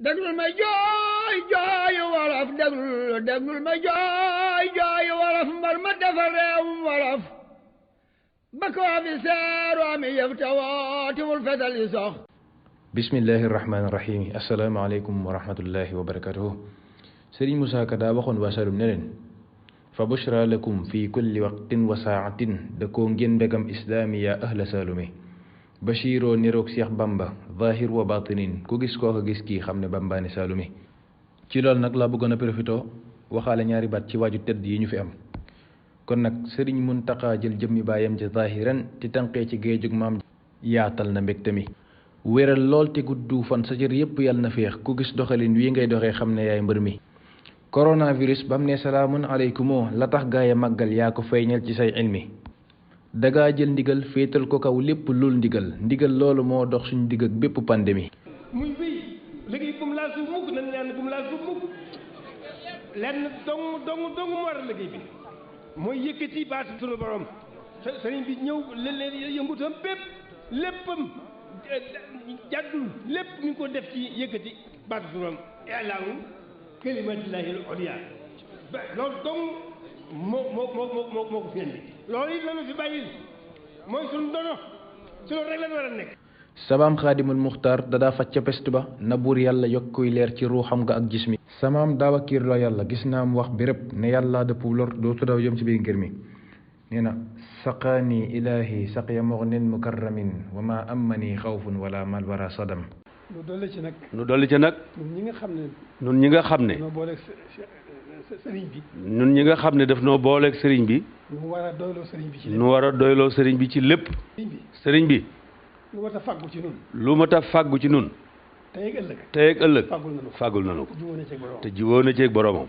déglul ma jooy jooy wolof déglul ma jooy jooy wolof mbar ma defar réewum wolof ba ko fi seeru ami yëf te wootiwul fetal yi sox bismillahi rahmaani rahim asalaamaaleykum wa rahmatullahi wa barakatuhu Sëriñ Musaa Ka daa waxoon waa Saalum ne leen fa bushra lakum fi kulli waqtin wa saatin da koo ngeen mbégam islaami yaa ahla saalumi bashiroo niroog Seex Bamba zahir wa batinin ku gis koo ko gis kii xam ne bambaani saalumi ci loolu nag laa bëggoon a profitoo waxaale ñaari baat ci waaju tëdd yi ñu fi am kon nag Sëriñ Muntaxa jël jëmmi baayam ci zahiran te tànqee ci géejug maam yaatal na mbégte mi wéral lool te guddu fan sa cër yépp yàlla na féex ku gis doxalin wii ngay doxee xam ne yaay mbër mi coronavirus bam ne salaamun aleykumoo la tax gaay a màggal yaa ko feeñal ci say ilmi dagaa jël ndigal féetal ko kaw lépp lul ndigal loolu moo dox suñu digg ak bépp pandémie muy fii liggéey bu mu laal suuf mukk nañ ñaan bu mu laal suuf mukk lenn dong mu war a liggéey bi mooy yëkkati baatu sunu borom sëriñ bi ñëw leen yëngutam bépp léppam jàddul lépp mi ngi ko def ci yëkkati baatu sunu borom i'laamu kalimatillahi al-ulya loolu dong moo ko fi indi loolu it lañu fi bàyyil mooy suñu dono ci loolu rek lañu war a nekk. samaam xaadimul muxtaar dadaa faj ca pest ba na buur yàlla yokk kuy leer ci ruuxam nga ak gis mi samaam daawa kiir loo yàlla gis naa mu wax béréb ne yàlla dëpp lor dootu daw jëm ci biir ngir mi nee na saqaani ilaahi saqya mughnin mukarramin wa ma amani xawfun wala mal wara sadam nu dolli ci nag ñun ñi nga xam ne noo booleeg sëriñ bi ñun ñi nga xam ne daf noo booleeg sëriñ bi nu war a doyloo sëriñ bi ci lépp nu war a doyloo sëriñ bi ci lépp sëriñ bi lu mat a fàggu ci nun lu mat a fàggu ci nun tey ak ëllëg fàggul nanu ko te jiwoo na ceeg boroomam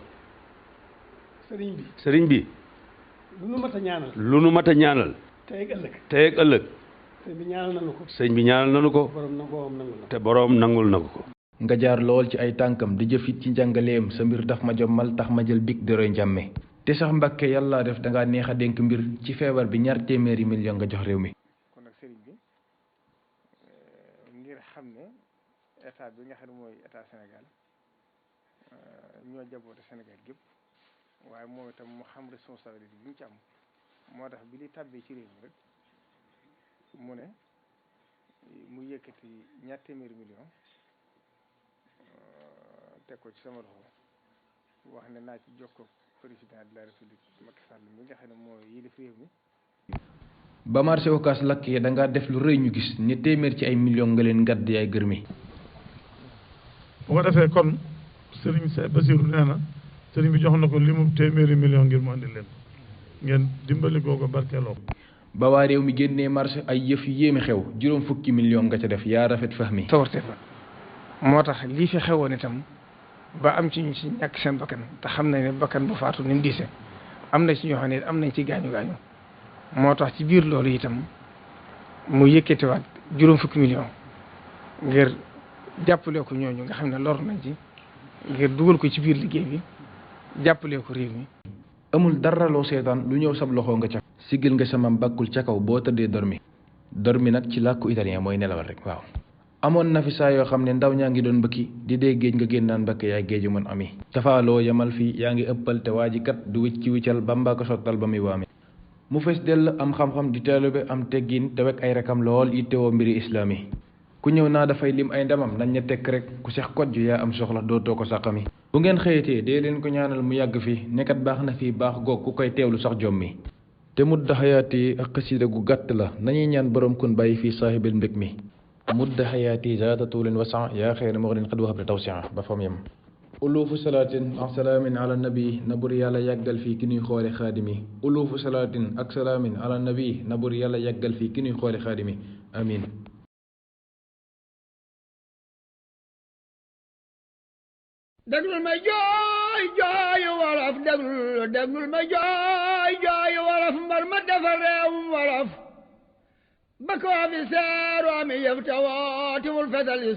sëriñ bi lu nu mat a ñaanal tey ak ëllëg sëñ bi ñaanal nanu ko te boroom nangul na ko nga jaar lool ci ay tànkam di jëfit ci njàngaleem sa mbir daf ma jommal tax ma jël big doroy njàmme te sax Mbàkke yàlla def dangaa neex a dénk mbir ci feebar bi 2 téeméeri million nga jox réew mi kon nag sëriñ bi ngir xam ne état bi nga xam ne mooy état Sénégal ñoo jaboote Sénégal gépp waaye moom itam mu xam responsabilité bi mu ci am moo tax bi li tàbbee ci réew mi rek mu ne mu yëkkati 2 téeméeri million teg ko ci sama loxo wax ne naa ci jox ko président de la république Macky Sall mi nga xam ne mooy yilif réew mi. ba marché Ocass lakkee da ngaa def lu rëy ñu gis ne téeméer ci ay million nga leen ngàdd yaay gër mi. bu ko defee kon Serigne Cheikh Bassirou nee na Serigne bi jox na ko limu téeméeri million ngir mu andi leen ngeen dimbali ko barkeeloo ko. ba waa réew mi génnee marché ay yëf yu yéeme xew 50 fukki million nga ca def yaa rafet fahmi. sawarte fa moo tax lii fi xewoon itam. ba am ci ñu ci ñàkk seen bakkan te xam nañ ne bakkan bu faatu ni mu diise am na ci ñoo xam ne am nañ ci gaañu moo tax ci biir loolu itam mu yëkkatiwaat 50 fukki million ngir jàppale ko ñooñu nga xam ne lor nañ ci ngir dugal ko ci biir liggéey bi jàppale ko réew mi. amul dara loo seetaan lu ñëw sab loxo nga ca. siggil nga sama bàkkul ca kaw boo tëddee dormi nag ci làkku italien mooy nelawal rek waaw. amoon na fi saa yoo xam ne ndaw ñaa ngi doon bëkki di dee géej nga génn naan mbakk yaay géeju mën ami tafaaloo yamal fii yaa ngi ëppal te waa ji kat du wiccal Bamba ko sottal ba muy waame mu fees dell am xam-xam di teelube am teggin te wekk ay rekam lool yittewoo mbiri islaam yi ku ñëw naa dafay lim ay ndamam nañ ña tekk rek ku seex kojj yaa am soxla dootoo ko sàqami bu ngeen xëyatee dee leen ko ñaanal mu yàgg fi nekkat baax na fii baax goog ku koy teewlu sax jommi te mudd xayaati ak xasida gu gàtt la nañuy ñaan borom kun bàyyi fii saahibil mbég mi mudd xayaati zaata tuulin wasan yaa xeer muxnin xad waxab ne tawsian ba fam yam uluufu salaatin ak salaamin ala nabi na bur yàlla yàggal fii ki nuy xoole xaadimi uluufu salaatin ak salaamin ala nabi na bur yàlla yàggal fii ki nuy xoole xaadimi amin déglul ma jooy jooy wolof déglul ma jooy jooy wolof mbar ma defar réewum wolof ba ko fi seeru ami yëf te wootiwul fetal yi